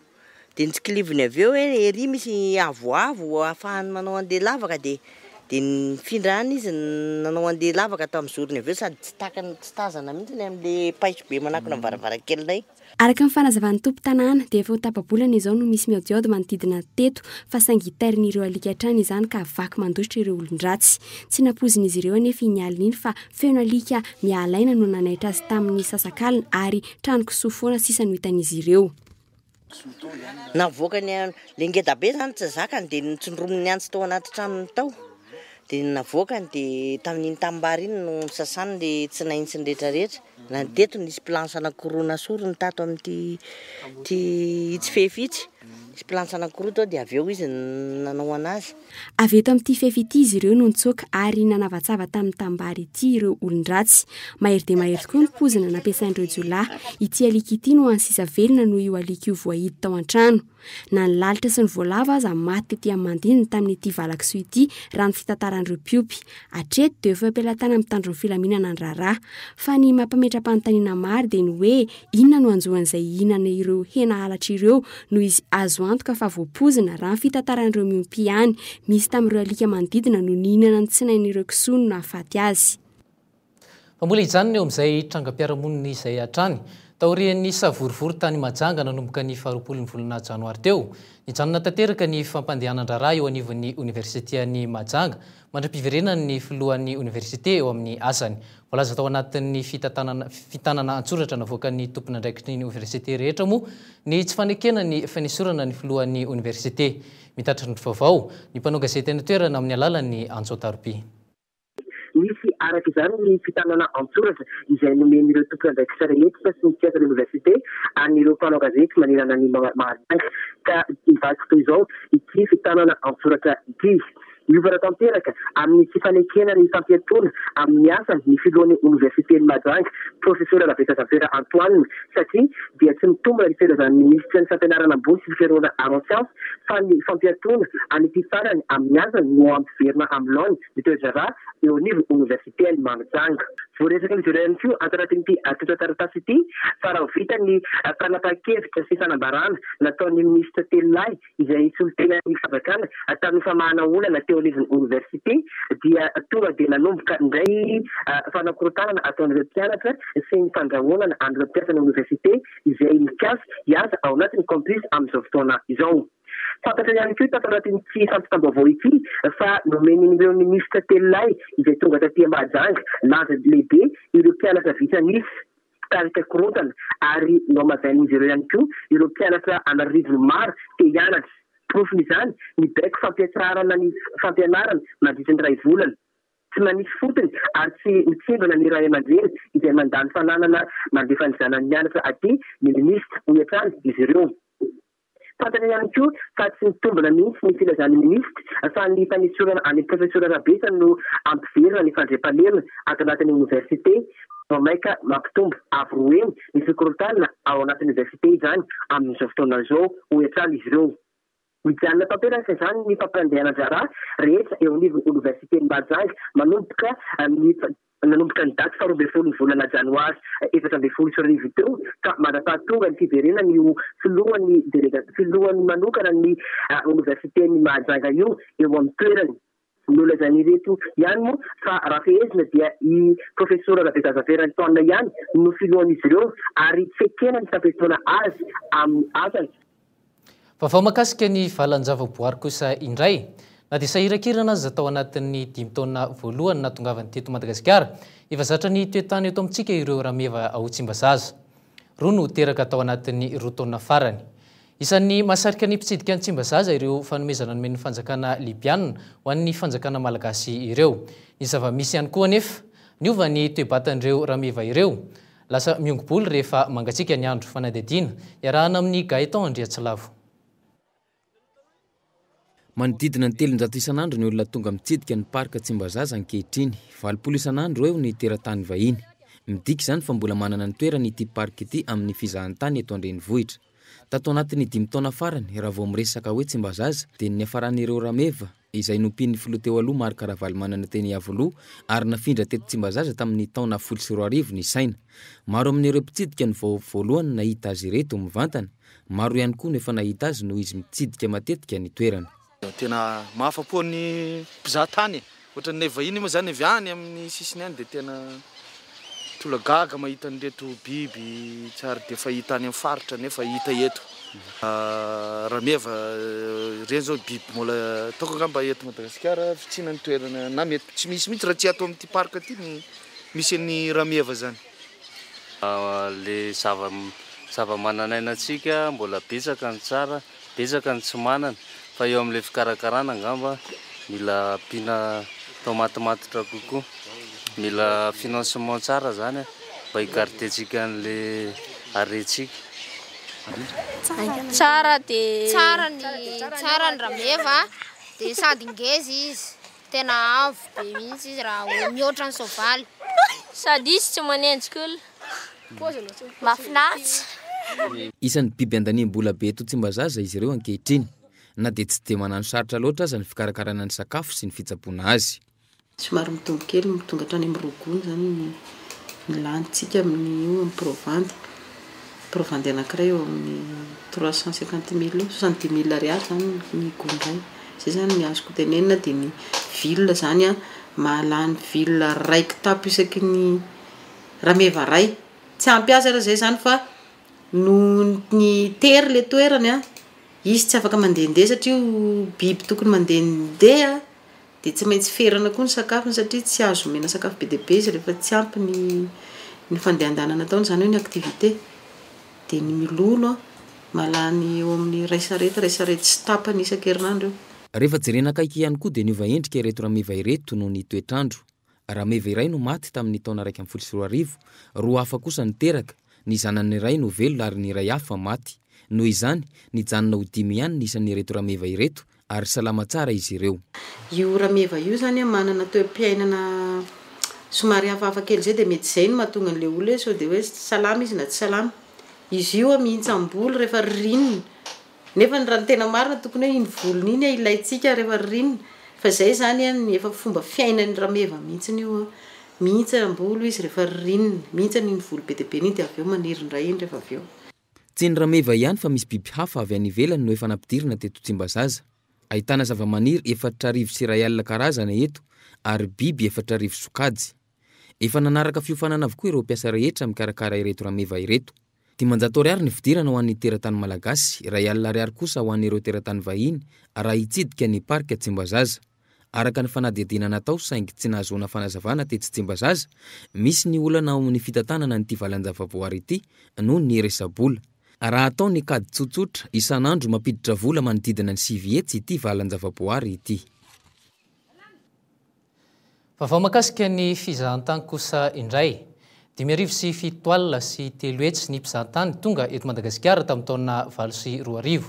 Dia notsikiliviny avy eo hoe ery misy avoavo ahafahany manao an'ilay lavaka dia dia nifindra any izy nanao an'ilay lavaka tamin'ny zorony avy eo sady tsy takany tsy tazana mihitsy ny amin'ilay paiso be manakona ny varavarankelinay. Araka ny fanazavan'ny tompon-tanàna dia efa ho tapa-bolana izao no misy mihaodihaody manodidina teto fa saingy tairin'ireo alika hatrany izany ka vaky mandositra ireo olon-dratsy. Tsy nampoizin'izy ireo anefa iny alina iny fa feno alika miala aina no nanaitra azy tamin'ny sasak'alina ary trano kisoa foana sisa no hitan'izy ireo. Navoakany le ngeda be zany tsy zakany de notsindrominy antsy tao anaty tranony tao de navoakany de tamin'iny tanimbary iny no nosasany le tsinainy sy ny retraretra, na ny teto nisy planche anankiroa nasoriny tato amin'ity ty itsy fefy itsy, nisy planche anankiroa tao de avy eo izy nanao anazy. Avy eto amin'ity fefy ity izy ireo no nitsoaka ary nanavatsava tamin'ny tanimbary ity ireo olon-dratsy. Mahery dia mahery tokoa ny poizina nampiasain'ireo jiolahy. Ity alika ity no hany sisa velona noho io alika io voahidy tao an-trano. Na ny lalitra sy ny voalavo aza maty tety amin'ny manodidina tamin'ity valan-kisoa ity raha ny fitantaran'ireo mpiompy. Hatreto dia efa eo am-pelatanan'ny mpitandro ny filaminana ny raharaha. Fa ny mampametra-panontaniana maro dia ny hoe inona no hanjo an'izay hihinana ireo hena halatra ireo noho izy azo antoka fa voapoizina raha ny fitantaran'ireo miompy ihany. Misy tamin'ireo alika manodidina no nihinana ny tsinain'ireo kisoa no nahafaty azy. Fa mbola hijanona eo amin'izay trangam-piarahamonina izay hatrany. Taorian'ny savorovoro tany Mahajanga nanomboka ny faharoapolon'ny volana janoary teo, nijanona tanteraka ny fampandehanan-draharaha eo anivon'ny oniversitean'i Mahajanga mandra-piverenan'ny filohan'ny oniversite eo amin'ny asany. Voalaza tao anatin'ny fitantanana fitanana an-tsoratra navoakan'ny tompon'andraikitry ny oniversite rehetra moa ny tsy fanekena ny fanesorana ny filohan'ny oniversite. Mitatitra ny vaovao ny mpanao gazety any an-toerana amin'ny alalan'ny antso an-taroby. Nisy araka izany ny fitanana an-tsoratra izay nomen'ireo tompon'andraikitra rehetra sy ny mpiasan'ny oniversite an'ireo mpanao gazety manerana an'i Mahajanga ka nivaky toy izao ity fitanana an-tsoratra ity. Niovana tanteraka amin'ny tsy fanekena ny fampiatoana amin'ny asany ny filohan'ny oniversiten'i Mahajanga, Profesora Rabetazafera Antoine, satria dia tsy mitombina ny filazan'ny minisitry ny fampianarana ambony sy fikarohana ara-tsiansa fa ny fampiatoana an'ity farany amin'ny asany no hampiverina amin'ny laoniny ny toe-draharaha eo anivon'ny oniversiten'i Mahajanga. Voaresakin'izy ireo ihany koa ato anatin'ity antontan-taratasy ity fa raha ho vita ny fanapahan-kevitra sy fanambarana nataon'ny minisitra telolahy izay solontenan'ny fanjakana tamin'ny famahana olana teo anivon'ny oniversite dia tonga dia nanomboka indray ny fanakorontanana ataon'ireo mpianatra sy ny fandrahonana an'ireo mpiasan'ny oniversite izay mikasa hiasa ao anatin'ny campus amin'izao fotoana izao. Fantatra ihany koa tato anatin'ity fampitam-baovao ity fa nomen'ireo minisitra telolahy izay tonga taty Mahajanga lanja lehibe ireo mpianatra vitsy an'isa. mpitarika korontana ary nohamazain'izy ireo ihany koa ireo mpianatra an'arivony maro te hianatra. Porofon'izany ny baiko fampiatsaharana ny fampianarana mandritra ny iray volana. Tsy manisy fotony ary tsy mitsimbina ny ray aman-dreny izay mandany fananana mandefa ny zanany mianatra aty ny minisitra, hoy hatrany izy ireo. Fantatra ihany koa fa tsy mitombina mihitsy ny filazan'ny minisitra fa ny fanesorana an'i Profesora Rabesa no hampiverina ny fandriampahalemana ato anatin'ny oniversite. Vao mainka mampitombo avo roa heny ny fikorontanana ao anatin'ny oniversite izany amin'izao fotoana izao, hoy hatrany izy ireo. Mijanona tanteraka izany ny fampandehanan-draharaha rehetra eo anivon'ny oniversiten'i Mahajanga manomboka ny Nanomboka ny daty faharoa ambin'ny ny volana janoary 2014 teo ka mandra-pahatonga ny fiverenany ho filohan'ny delega filohany manokana ny oniversiten'i Mahajanga io eo amin'ny toerany. Nolazain'ireto ihany moa fa raha fehezina dia i Profesora Rabetazafera Antoine ihany no filohan'izy ireo ary tsy ekena ny fampiatoana azy amin'ny asany. Vaovao mahakasika ny valan-javaboary kosa indray. Na dia sahirankirana aza tao anatin'ny dimy taona voalohany nahatongavany teto Madagasikara, efa zatra ny toe-tany eto amintsika ireo rameva ao Tsimbazaza. Roa no teraka tao anatin'ny roa taona farany. Isan'ny mahasarika ny mpitsidika an'i Tsimbazaza ireo fanomezana nomen'ny fanjakana Libiana ho an'ny fanjakana malagasy ireo. Ny zava-misy ihany koa anefa, niova ny toe-batan'ireo rameva ireo. Lasa miongo-bolo rehefa mangatsiaka ny andro. Fanadihadiana iarahana amin'i Gaëtan Andriatsilavo. Manodidina ny 300 isan'andro ny olona tonga mitsidika ny Parc Tsimbazaza ankehitriny. 80 isan'andro eo ny teratany vahiny. Midika izany fa mbola manana ny toerany ity parc ity amin'ny fizahantany eto an-drenivohitra. Tato anatin'ny dimy taona farany, raha vao miresaka hoe Tsimbazaza, dia ny niafaran'ireo rameva, izay nompian'ny filoha teo aloha Marc Ravalomanana teny Iavoloha ary nafindra teto Tsimbazaza tamin'ny taona 2010 ny saina. Maro amin'ireo mpitsidika no vao voalohany nahita azy ireto mivantana. Maro ihany koa no efa nahita azy noho izy mitsidika matetika ny toerana. Tena mahafa-po ny mpizaha tany e! Ohatran'ny vahiny moa izany avy any amin'ny sisiny any dia tena tolagaga mahita an'ireto biby tsy ary dia fahita any amin'ny faritra nefa hita eto. Rameva, ireny izao biby mbola ataoko angamba eto Madagasikara fitsiana ny toerana na mety tsy misy mihitsy raha tsy ato amin'ity parc ity no misy an'ny rameva izany. Le zava zava-manan'aina antsika mbola betsaka ny tsara, betsaka ny tsy manana fa eo amin'ilay fikarakarana angamba mila ampiana atao matimatotra kokoa, mila financement tsara zany mba hi-garder-tsika an'le harentsika. Tsara de tsara ny tsara ny rameva de sady ngeza izy. Tena avo be mihitsy izy raha hoe mihoatra ny soavaly. Sady izy tsy manenjika olona. Mahafinaritra. Isan'ny biby andaniam-bola be eto Tsimbazaza izy ireo ankehitriny, na dia tsy dia manano sarotra loatra aza ny fikarakarana ny sakafo sy ny fitsaboana azy. Somary mitombo kely, tonga hatrany amin'ny roa gony izany ny ny lanintsika amin'io amin'ny provandy. Provandy anankiray eo amin'ny 350 mille eo, 70 mille ariary izany ny gony iray. Zay zany ny azoko tenenina dia ny ville zany an, mahalany ville ray kitapo isaky ny rameva ray. Tsy ampy azy ara zay zany fa noho ny tery le toerany an, izy tsy afaka mandehandeha satria biby tokony mandehandeha dia tsy maintsy ferana koa ny sakafony satria tsy azo omena sakafo be dia be izy rehefa tsy ampy ny ny fandehandanana ataony izany hoe ny activité. Dia ny milolo an, mahalany eo amin'ny iray sarety, iray sarety sy tapany isan-kerinandro eo. Rehefa jerena akaiky ihany koa dia niova endrika ireto rameva ireto noho ny toetr'andro. Rameva iray no maty tamin'ny taona 2011, roa hafa kosa niteraka, ny zanany iray no velona ary ny iray hafa maty. Noho izany, nijanona ho dimy ihany ny isan'ireto rameva ireto ary salama tsara izy ireo. Io rameva io zany manana toe-piainana somary hafahafa kely zay dia mety zay no mahatonga an'ilay olona hoe sao dia hoe salama izy na tsy salama. Izy io mihintsam-bolo rehefa ririnina nefa raha ny tena marina tokony hoe iny volony iny ilaintsika rehefa ririnina fa zay zany ny efa fomba fiainan'ny rameva mihitsy io, mihintsam-bolo izy rehefa ririnina, mihintsana iny volo be dia be iny dia avy eo maniry indray iny rehefa avy eo. Tsy ny rameva ihany fa misy biby hafa avy any ivelany no efa nampidirina teto Tsimbazaza. Ahitana zavamaniry 1040 karazana eto ary biby 4000 sokajy. Efa nanaraka fiofanana avokoa ireo mpiasa rehetra mikarakara ireto rameva ireto. 500 ariary ny fidirana ho an'ny teratany malagasy, 1000 ariary kosa ho an'ireo teratany vahiny raha hitsidika ny Parc Tsimbazaza. Araka ny fanadihadiana natao saingy tsy nahazoana fanazavana tetsy Tsimbazaza, misy ny olana ao amin'ny fitantanana an'ity valan-javaboary ity noho ny resa-bola. Raha atao ny kajy tsotsotra, isan'andro mampiditra vola manodidina ny 900 ity valan-javaboary ity. Vaovao mahakasika ny fizahantany kosa indray. 375 alina ny mpizahantany tonga eto Madagasikara tamin'ny taona 2008.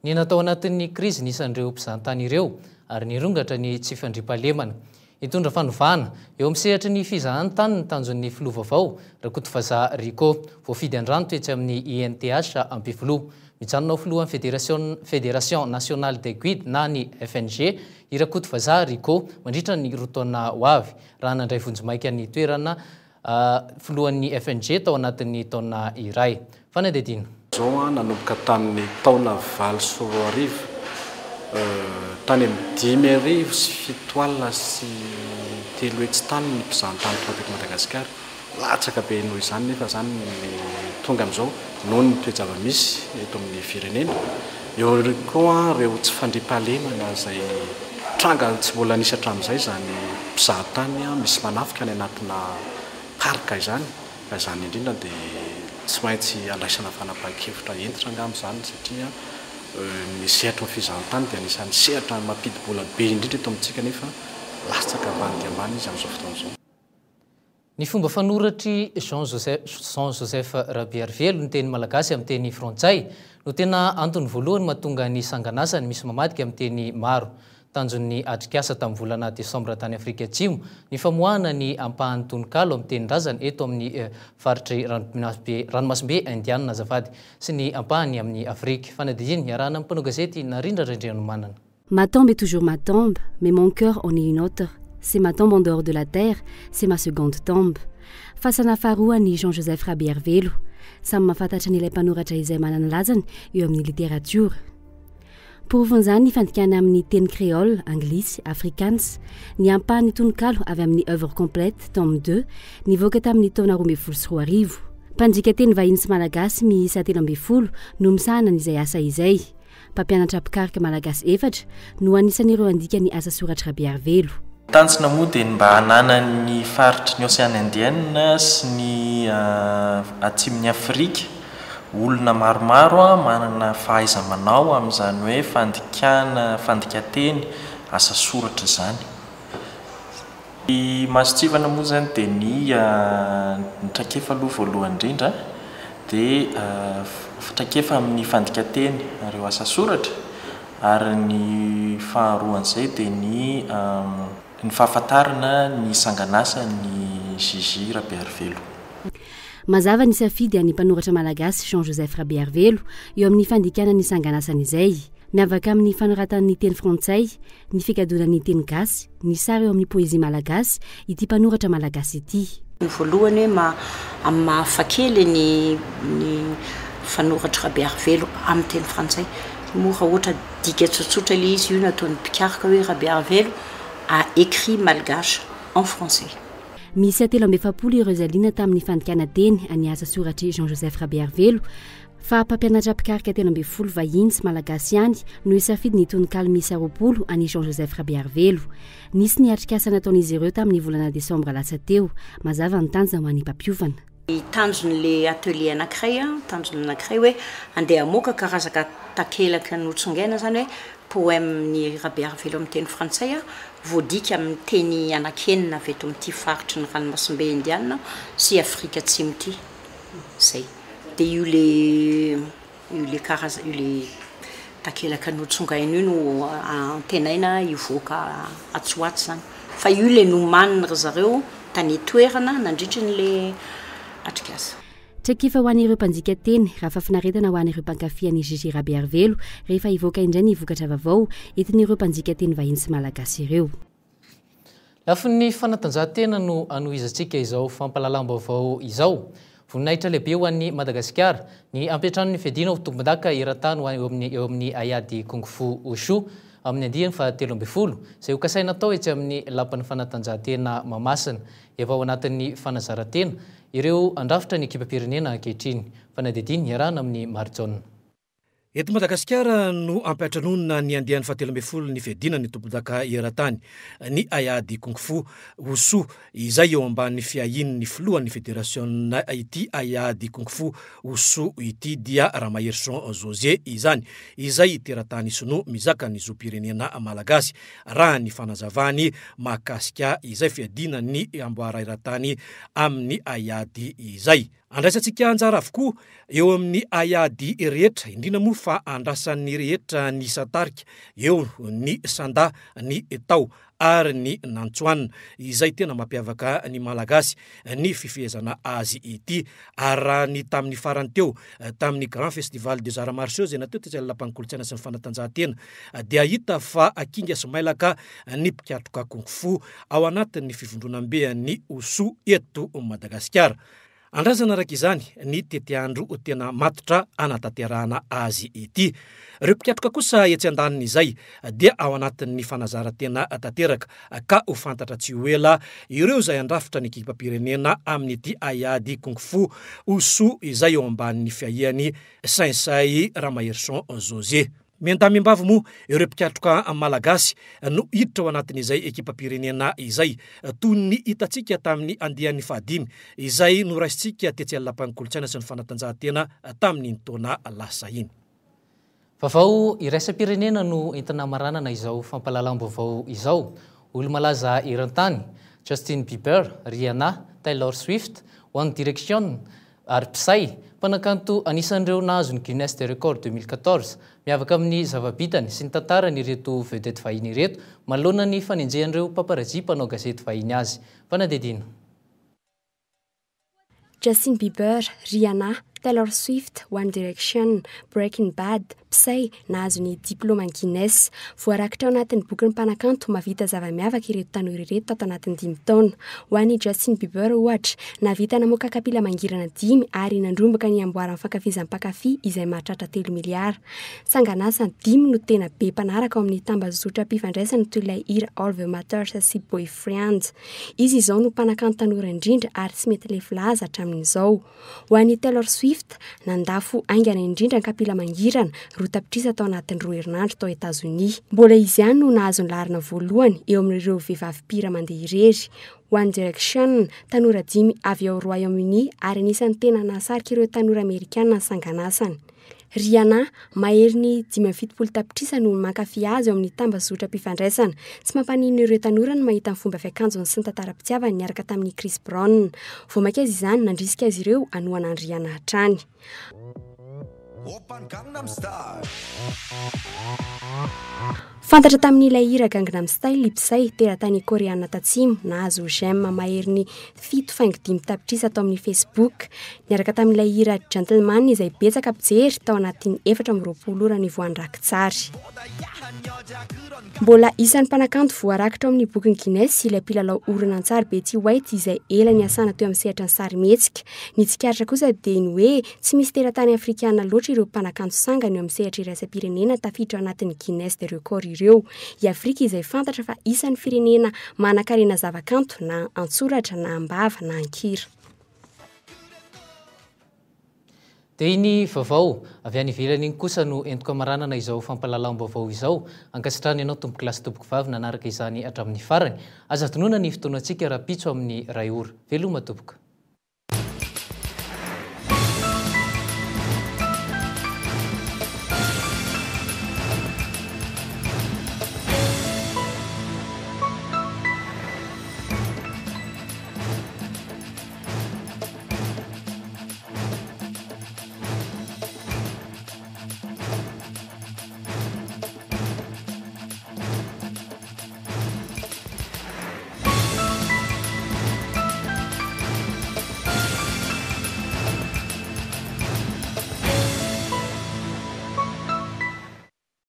Nihena tao anatin'ny krizy ny isan'ireo mpizahantany ireo ary nirongatra ny tsy fandriampahalemana. Hitondra fanovana eo amin'ny sehatry ny fizahantany ny tanjon'ny filoha vaovao, Rakotovazaha Rico. Voafidy andranto etsy amin'ny INTH Ampefiloha. Mijanona ho filohan'ny Federasiona Fédération Nationale des Guides na ny FNG i Rakotovazaha Rico mandritra ny roa taona ho avy, raha nandray vonjimaika ny toerana filohan'ny FNG tao anatin'ny taona iray. Fanadihadiana. Izao nanomboka tamin'ny taona 2008, tany amin'ny 375 alina tany ny mpizahantany tonga teto Madagasikara. Latsaka be noho izany nefa izany ny tonga amin'izao noho ny toe-java-misy eto amin'ny firenena. Eo ihany koa ireo tsy fandriampahalemana izay tranga tsy mbola nisy hatramin'izay izany mpizahatany misy manafika any anatina parc izany ka izany indrindra dia. Tsy maintsy andraisana fanapahan-kevitra hentitra angamba izany satria ny sehatry ny fizahantany dia anisan'ny sehatra mampidi-bola be indrindra eto amintsika nefa latsaka ambany dia ambany izy amin'izao fotoana izao. Ny fomba fanoratr'i Jean Joseph Jean Joseph Rabearivelo ny teny malagasy amin'ny teny frantsay no tena antony voalohany mahatonga ny sanganasany misy mamadika amin'ny teny maro. Tanjon'ny atrikasa tamin'ny volana desambra tany Afrika Atsimo ny famoahana ny ampahan'ny tononkalo amin'ny tenin-drazana eto amin'ny faritry Ranomasimbe Indianina azafady sy ny ampahany amin'i Afrika. Fanadihadiana iarahana amin'ny mpanao gazety Narindra Randrianomanana. Ma tombe est toujours ma tombe, mais mon cœur en est une autre. C'est ma tombe en dehors de la terre, c'est ma seconde tombe. Fasana faharoa an'i Jean Joseph Rabearivelo. Samy mahafantatra an'ilay mpanoratra izay manana lazany eo amin'ny literatiora. Porofon'izany ny fandikana amin'ny teny kreôla, anglisy, afrikaans, ny ampahan'ny tononkalo avy amin'ny Œuvre complète, tome ii, nivoaka tamin'ny taona 2012. Mpandika teny vahiny sy malagasy miisa 13 no misahana an'izay asa izay. Mpampianatra mpikaroka malagasy efatra no anisan'ireo handika ny asa soratr'i Rabearivelo. Tanjona moa dia ny mba hananan'ny faritry ny Océan Indien sy ny atsimon'i Afrika Olona maromaro manana fahaiza-manao amin'izany hoe fandikana, fandikan-teny, asa soratra izany. Ny mason-tsivana moa izany dia ny ny traikefa aloha voalohany indrindra dia traikefa amin'ny fandikan-teny ireo asa soratra ary ny faharoan'izay dia ny Ny fahafantarana ny sangan'asan'i JJ Rabearivelo. Mazava ny safidy an'ny mpanoratra malagasy Jean Joseph Rabearivelo eo amin'ny fandikana ny sangan'asany izay. Miavaka amin'ny fanoratany ny teny frantsay, ny figadonany ny teny gasy, ny sary eo amin'ny poezia malagasy ity mpanoratra malagasy ity. Ny voalohany hoe maha amin'ny maha hafakely ny ny fanoratr'i Rabearivelo amin'ny teny frantsay. Moa raha ohatra dika tsotsotra ilay izy, io no ataon'ny mpikaroka hoe Rabearivelo a écrit malgache en français. Miisa 43 ireo izay liana tamin'ny fandikana teny ny asa soratr'i Jean Joseph Rabearivelo, fa mpampianatra mpikaroka 13 vahiny sy malagasy ihany no hisafidy ny tononkalo miisa 20 an'i Jean Joseph Rabearivelo. Nisy ny atrikasa nataon'izy ireo tamin'ny volana desambra lasa teo. Mazava ny tanjona ho an'ny mpampiofana. Ny tanjon'le atelier anankiray, tanjona anankiray hoe andeha hamoaka karazaka takelaka notsongaina zany hoe poème-n'i Rabearivelo amin'ny teny frantsay voadika amin'ny teny anankienina avy eto amin'ity faritry ny ranomasimbe Indiana sy Afrika Atsimo ity. Zay. Dia io le Io le karaza io le takelaka notsongaina io no antenaina hivoaka atsy ho atsy zany. Fa io le nomanin ry zareo tany an-toerana nandritry ny le atrikasa. Traikefa ho an'ireo mpanjika teny, raha fahafinaretana ho an'ireo mpankafy an'i Gigi Rabearivelo rehefa hivoaka indray ny vokatra vaovao entin'ireo mpanjika teny vahiny sy malagasy ireo. Lafiny fanatanjahantena no anohizantsika izao fampahalalam-baovao izao. Voninahitra lehibe ho an'i Madagasikara ny hampiantrano ny fiadiana ho tompondaka eran-tany ho eo amin'ny eo amin'ny haiady Kung Fu Wushu amin'ny andiany faha 13 izay ho kasaina atao etsy amin'ny Lapan'ny fanatanjahantena Mahamasina. Efa ao anatin'ny fanazarantena ireo handrafitra ny ekipam-pirenena ankehitriny. Fanadihadiana iarahana amin'i Marijaona. Eto Madagasikara no hampiantranoana ny andiany fahatelo ambin'ny folo ny fiadiana ny tompondaka eran-tany, ny haiady Kung Fu Wushu, izay eo ambany fiahian'ny filohan'ny federasiona ity haiady Kung Fu Wushu ity dia Ramaherison José izany, izay teratany sinoa mizaka ny zom-pirenena malagasy, raha ny fanazavany mahakasika izay fiadiana ny amboara eran-tany amin'ny haiady izay. Andraisantsika anjara avokoa eo amin'ny haiady rehetra, indrindra moa fa andrasan'ny rehetra ny isan-tarika, eo ny sanda, ny tao ary ny nantsoanina, izay tena mampiavaka ny Malagasy ny fifehezana azy ity. Ary raha ny tamin'ny farany teo, tamin'ny Grand Festival des Arts Martiaux izay natao tetsy amin'ny Lapan'ny Kolontsaina sy ny Fanatanjahantena, dia hita fa kinga sy mailaka ny mpikatroka Kung Fu ao anatin'ny fivondronambean'ny Wushu eto Madagasikara. Andrasana araka izany ny tetiandro tena matotra hanatanterahana azy ity. Ireo mpikatroka kosa etsy andanin'izay dia ao anatin'ny fanazaran-tena tanteraka ka ho fantatra tsy ho ela ireo izay handrafitra ny ekipam-pirenena amin'ity haiady Kung Fu Wushu izay eo ambanin'ny fiahian'i Sensei Ramaherison José. Miandahy miambavy moa ireo mpikatroka malagasy no hiditra ao anatin'izay ekipam-pirenena izay, toy ny hitantsika tamin'ny andiany fahadimy izay noraisintsika tetsy amin'ny Lapan'ny Kolontsaina sy ny Fanatanjahantena tamin'iny taona lasa iny. Vaovao iraisam-pirenena no entina hamaranana izao fampahalalam-baovao izao. Olo-malaza eran-tany, Justin Bieber, Rihanna, Taylor Swift, One Direction, ary Psy, mpanakanto anisan'ireo nahazo ny Guinness des Records 2014. Miavaka amin'ny zava-bitany sy ny tantarany ireto vedette vahiny ireto manoloana ny fanenjehan'ireo paparazzi mpanao gazety vahiny azy. Fanadihadiana. Justin Bieber, Rihanna, Taylor Swift, One Direction, Breaking Bad, Psy, nahazo ny diplaoman'i Guinness. Voarakitra ao anatin'ny bokin'ny mpanakanto mahavita zava-miavaka ireto tanora ireto tato anatin'ny dimy taona. Ho an'i Justin Bieber, ohatra, nahavita namoaka kapila mangirana dimy ary nandrombaka ny amboaran'ny fankafizan'ny mpankafy izay mahatratra telo miliara. Sanganasany dimy no tena be mpanaraka ao amin'ny tambazotram-pifandraisana toy ilay hira All The Matters sy Boyfriend. Izy izao no mpanakanto tanora indrindra ary tsy mety lefy laza hatramin'izao. Ho an'i Taylor Swift, nandafo haingana indrindra ny kapila mangirana, 2 tapitrisa tao anatin'ny roa herinandro tao Etazonia. Mbola izy ihany no nahazo ny laharana voalohany eo amin'ireo vehivavy mpihira mandeha irery. One Direction, tanora dimy avy ao Royaume-Uni ary anisan'ny tena nahasarika ireo tanora amerikana ny sanganasany. Rihanna, maherin'ny 75 tapitrisa no mankafy azy ao amin'ny tambazotram-pifandraisana. Tsy mampaninona ireo tanora ny mahita ny fomba fiakanjony sy ny tantaram-pitiavany niaraka tamin'i Chris Brown. Vao mainka aza izany nandrisika azy ireo hanohana an'i Rihanna hatrany. Fantatra tamin'ilay hira Gangnam Style i Psy, teratany Koreana Tatsimo, nahazo j'aime maherin'ny 7,5 tapitrisa tao amin'ny Facebook, niaraka tamin'ilay hira Gentleman izay betsaka mpijery tao anatin'ny 24 ora nivoahan'ny rakitsary. Mbola isan'ny mpanakanto voarakitra ao amin'ny bokin'i Guinness ilay mpilalao horonantsary Betty White izay ela niasana teo amin'ny sehatra ny sarimihetsika. Ny tsikaritra kosa dia ny hoe tsy misy teratany afrikana loatra ireo mpanakanto sangany eo amin'ny sehatra iraisam-pirenena tafiditra ao anatin'ny Guinness des records ireo. I Afrika izay fantatra fa isan'ny firenena manankarena zavakanto na an-tsoratra na am-bava na an-kira. Dia iny vaovao avy any ivelany iny kosa no entiko hamaranana izao fampahalalam-baovao izao. Ankasitrahana ianao tompokolahy sy tompokovavy nanaraka izany hatramin'ny farany. Aza adinoina ny fotoanantsika rahampitso amin'ny iray ora. Veloma tompoko.